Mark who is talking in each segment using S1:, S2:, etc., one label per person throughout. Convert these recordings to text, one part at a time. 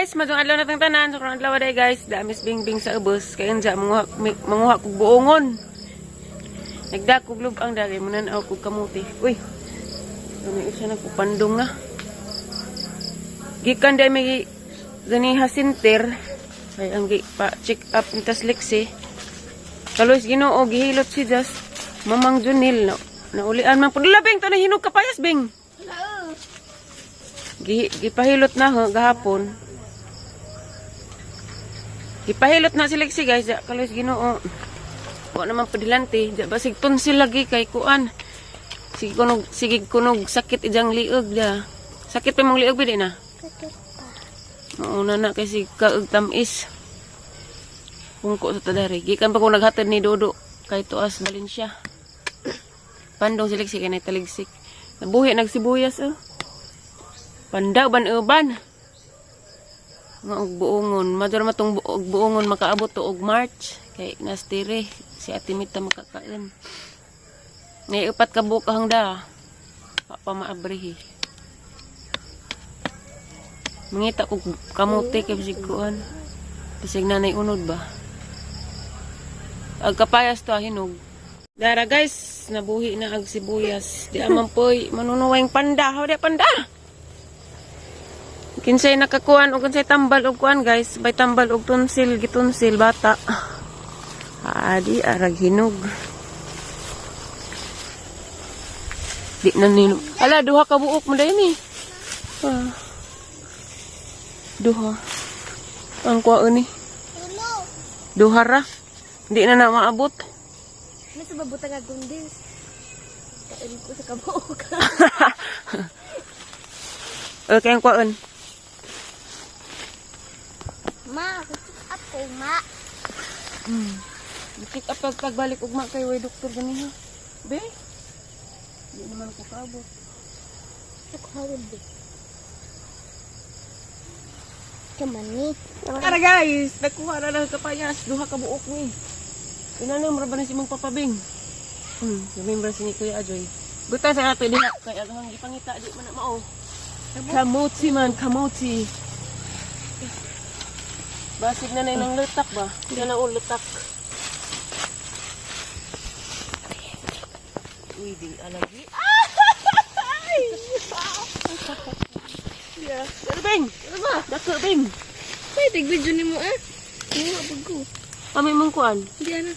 S1: Guys, madung adlaw na tang tanan. So karong adlaw day guys, damis bingbing sa ubos kay unja manguha manguha kog buongon. Nagda kog lubang dali mo nan kog kamuti. Uy. May isa nagpupandong na. Gikan day may ganiha center ay ang gi pa check up ni tas Lexi. Kalos Ginoo gihilot si Just Mamang Junil no. Naulian man pud labing to na hinog kapayas bing. Gipahilot na ho, gahapon. Gipahilot na si Lexi guys, ja, kalos Ginoo. Wa naman padilante, ja basig tonsil lagi kay kuan. Sige kunog sakit ijang liog ja. Sakit pa mong liog bidi na.
S2: Sakit pa.
S1: Mauna na kay sig kaog tamis. Pungko sa tadari. Gikan pa ko naghatod ni Dodo kay tuas Valencia. Pandong si Lexi kay nay taligsik. Nabuhi nagsibuyas oh. Panda ban uban. Nga og buongon, madura matong og buongon makaabot to og March kay nastire si Ate Mita makakain. Ngay upat ka buok hangda. Pa pa maabrihi. Mangita kog kamote kay bisig kuan. Bisig nanay unod ba? Ag kapayas to ah, hinog. Dara guys, nabuhi na ag sibuyas. Di aman poy manunuwing panda. Haw di panda. Kinsay nakakuan og kinsay tambal og kuan guys, bay tambal og tonsil, gitonsil bata. Adi arag hinog. Di na nino. Ala duha ka buok mo ni. Ah. Duha. Ang kuwaon ni.
S2: Tulo.
S1: Duha ra. Di na na maabot.
S2: Nasa babutang agundis. Kain ko sa kabuok.
S1: Okay, ang kuwaon.
S2: Ma, check up ko, ma.
S1: Check up pag pagbalik ugma kay way doktor ganiha. Be. Di naman ko kaabot.
S2: Ako hawid. Kamani.
S1: Tara guys, nagkuha na lang kapayas, duha ka buok ni. Inanam ra ba ni si mong papabing? Remember si ni Kuya Ajoy. Buta sa ato diha kay aghang gipangita di man na mao. Kamuti man, kamuti. Basig na na nang lutak ba? Di na o lutak. Uy, di alagi. Yeah. Dali, Bing! Ano ba? Dako, Bing!
S2: Pwede, video ni mo ah. Mga bago.
S1: Kami mong kuan.
S2: Hindi ano.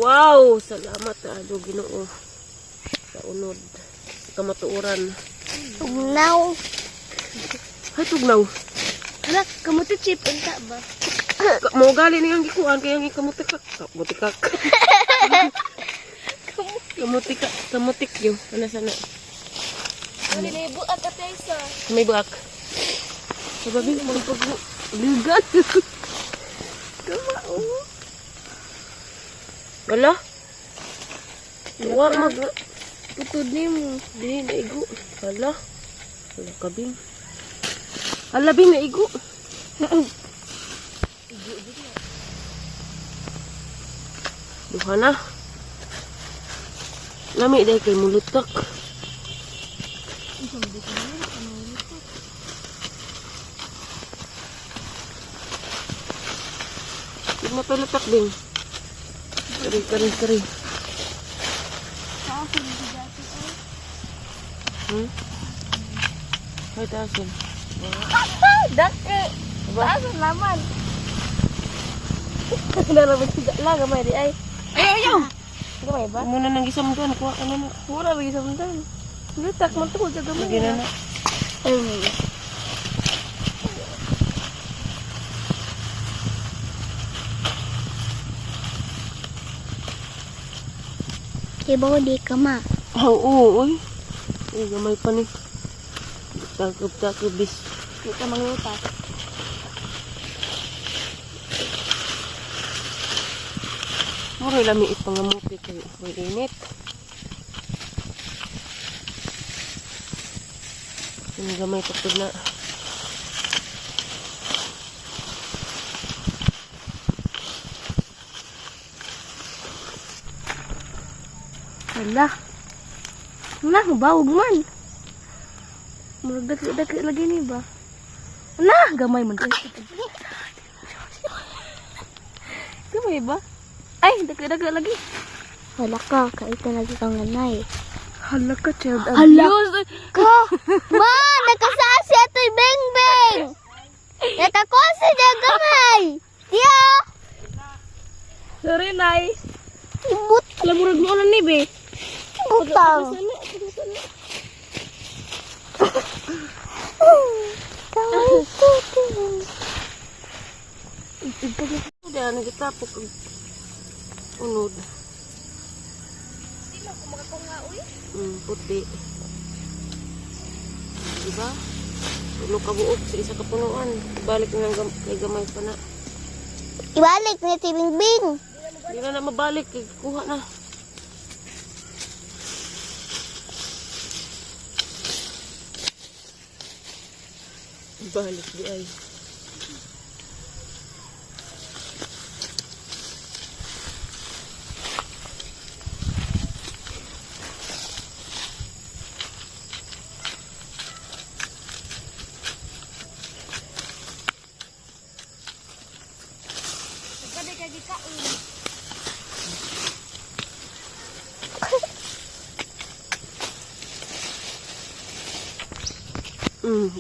S1: Wow! Salamat na ado Ginoo. Sa unod. Sa kamatuoran.
S2: Tugnaw.
S1: Hay tugnaw.
S2: Ala, kamuti chip unta ba?
S1: Mo gali ni ang gikuan kay ang kamutikak. Kamutikak. Kamutikak, kamutik yo. Ano sana?
S2: Ano na ibuak at isa.
S1: May buak. Sabi mo pag ligat.
S2: oh.
S1: Wala. Wa mag
S2: Putod ni mo.
S1: Di, naigo. Hala. Wala ka, Bing. Hala, Bing, naigo. Duha na. Lami dahil kay mulutak. Di mo palutak, Bing. Kari, kari, kari. Ay, taasin.
S2: Dake. Basa naman. Narabat siya lang gamay di ay.
S1: Ayaw, ayaw!
S2: Gamay ba?
S1: Muna nang gisamdan. Kuha ka na na.
S2: Mura lagi sa mundan. Lutak man to sa gamay.
S1: Sige na na.
S2: Ay, may. Kibaw di ka ma.
S1: Oo, uy. Uy, gamay pa ni. Takip, takip, bis.
S2: Di ka manglutak.
S1: Muray lami ipangamuti kay may init. Yung gamay kapag na.
S2: Wala. Wala, mabawag man. Murag daki-daki lagi ni ba? Na, gamay man. Gamay ba? Ay, dagdag lagi.
S3: Wala ka, kaita lagi kang nanay.
S2: Hala ka, child
S3: Hala.
S2: abuse.
S3: Ka! Ma! Nakasaa si Atoy Beng Beng! Nakakuha si niya gamay! Tiya!
S2: Sorry, Nay.
S3: Ibut!
S2: Alam mo, mo na ni, be.
S3: Butang! Kamay ko, tiyo.
S1: Hindi, nagitapok ang unod. Puti. Diba? Tulo ka buok sa isa ka punuan. Balik na ng kay gamay pa na.
S3: Ibalik ni si Bing Bing.
S1: Hindi na na mabalik. Kay Kuha na. Balik di ay.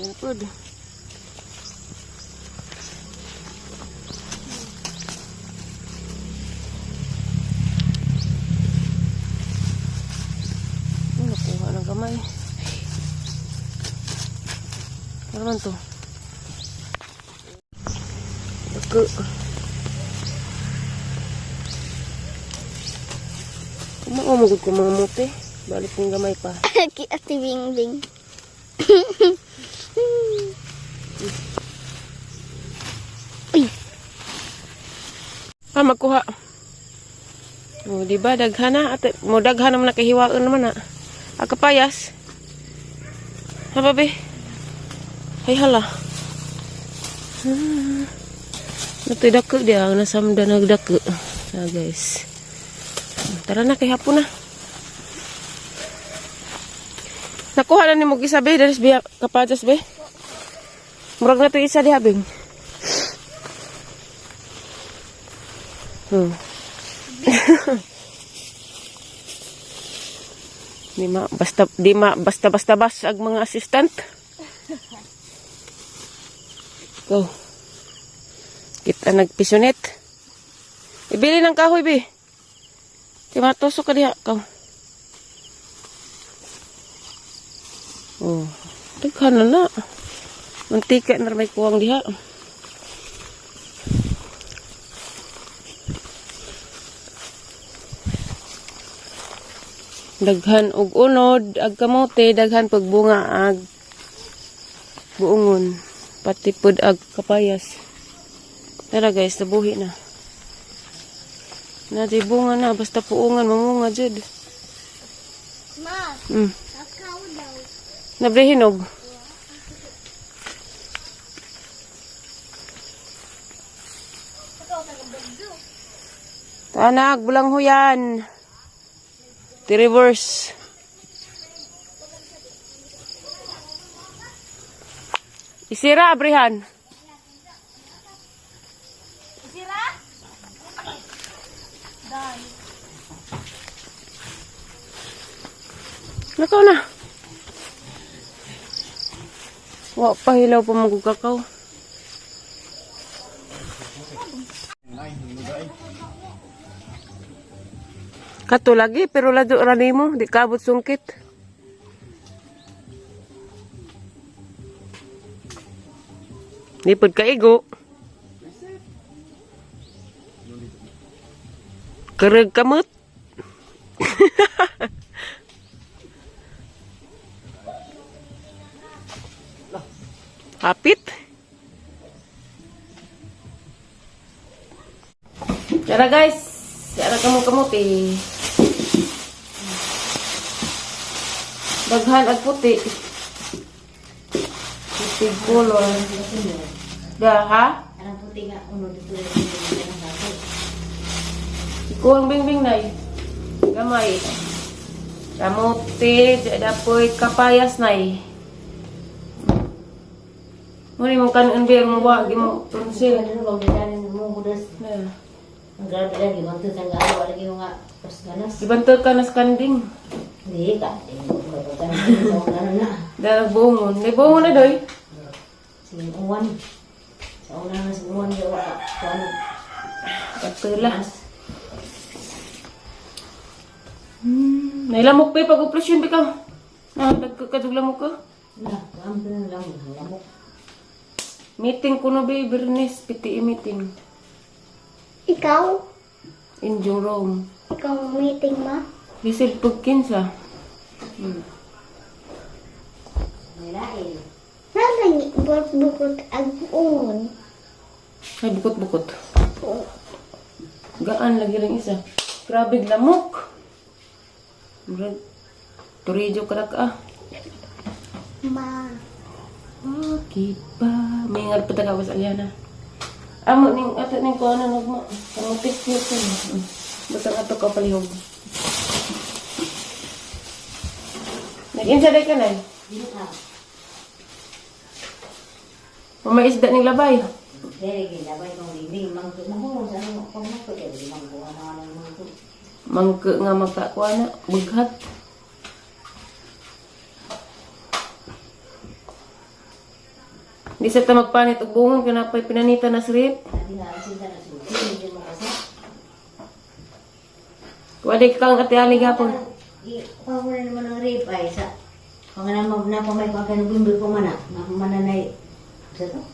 S1: Yan pod. Ay, nakuha ng kamay. Ano man to? Ako. Kumamugod ko mga muti. Balik ng gamay pa.
S3: Ki Ate Bing Bing. Uy,
S1: Ah, magkuha. O, di ba daghan na ate, mo daghan naman nakahiwaon naman na. Ah, kapayas. Ha, babe? Ay, hala. Natoy dako di ang nasamda nagdako. Ah, guys. Tara na kay hapon na. Nakuha na ni mo isa be, dalis biya kapajas be. Murag na to isa diha bing. Di ma basta basta bas ag mga assistant. Go. Kita nagpisonet. Ibili ng kahoy be. Di matusok ka diha kaw. Oh, daghan na na. Mantika na may kuwang diha. Daghan og unod, ag kamote, daghan pagbunga ag buongon, pati pod ag kapayas. Tara guys, nabuhi na. Na di bunga na, basta puungan mamunga jud.
S3: Ma, kakao daw.
S1: Nabre hinog. Tanag, bulang huyan. The reverse. Isira, abrihan.
S2: Isira?
S1: Nakaw na. Wa pa hilaw pa magugakaw. Kato lagi pero lado ra nimo, di kabot sungkit. Di pud kaigo. Kereg kamot. Hapit. Tara guys, tara kamo kamuti. Daghan ag puti. Puti color. Da ha?
S4: Anong puti nga uno dito ng baso.
S1: Ikuha ang bingbing nay. Gamay. Kamote, dapoy kapayas nay. Muna yung kanon ba ang wa gi mo tunsil.
S4: Ano ba gidanin mo kudas?
S1: Na.
S4: Ang grabe lang gibantod sa galo lagi mga ganas.
S1: Ibantod ka nas kanding.
S4: Di ka. Di mo ba sa na.
S1: Dahil buongon. May buongon na doy.
S4: Sige, uwan. Sa una nga sa uwan di wa ka. Kuan.
S1: Katula. Nailamok pa pag operasyon ba ka? Ah, nagkakadug lamok ka.
S4: Na, kuan pa na lang lamok.
S1: Meeting ko no ba, Bernice, PTE meeting.
S3: Ikaw?
S1: In Jerome.
S3: Ikaw meeting ma?
S1: Bisil pag kinsa.
S4: May lain.
S3: Nasa bukot ag ungon.
S1: Ay, bukot-bukot. Gaan lagi rin isa. Grabe lamok. Murag, turidyo ka ah.
S3: Ma.
S1: Bakit ba? May ngal pa taga sa Aliana. Amo ning ato ning kuno nagma. Kamutik yun. Basta ato ka palihog. Nag-insa day ka nay.
S4: Di ka.
S1: Mamaisda ning labay.
S4: Dere gilabay kong dingding mangko mo sa ano pag mangko dere mangko ano mangko.
S1: Mangke nga makakuha na bughat. Di sa ta magpanit og bungon kanapay pinanita na srip.
S4: Adi nga sinta na susi medyo mo kasi.
S1: Wala kang ate ali gapon.
S4: Di pa mo na naman ang rape ay sa panganamag na pa may pagkanubimbol pa man na mananay sa to.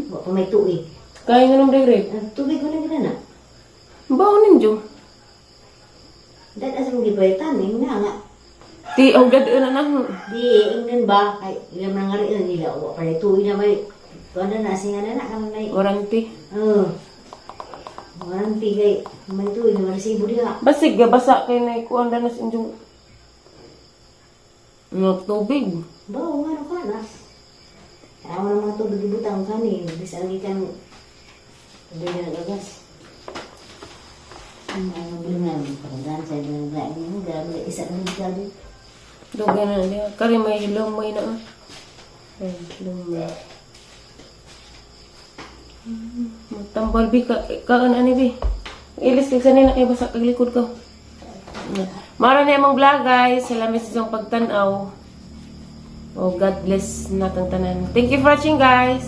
S4: Wa pa may tuig.
S1: Kaya nga nung rape.
S4: Ang tubig ko na gina na.
S1: Baon ninyo.
S4: Dahil asa mong gibaitan, eh, nga nga.
S1: Ti og gad na na.
S4: Di, ingnan ba? Ay, ilam na nga rin nila. Wa pa rin tuig na may, kuwan na, singa na na, kami may,
S1: Warranty.
S4: oh, warranty kay, may tuig, may resibo diha.
S1: Basig ga basa kay na ikuan na sa inyong mga tubig.
S4: Ba, nga no ka na. Kaya mo mga tubig ibutang ka ni, bisan ikan, tubig na nagagas. Ang mga bilang pagdaan sa bilang bilang grabe, isa na grabe.
S1: Dugay na niya. Kari may lumay na. Ah. Ay, lumay. Tambal bi ka kaan ani bi. Ilis kay sanina kay basa kag likod ko. Mara na imong vlog, guys. Salamat sa inyong pagtan-aw. Oh, God bless natang tanan. Thank you for watching, guys.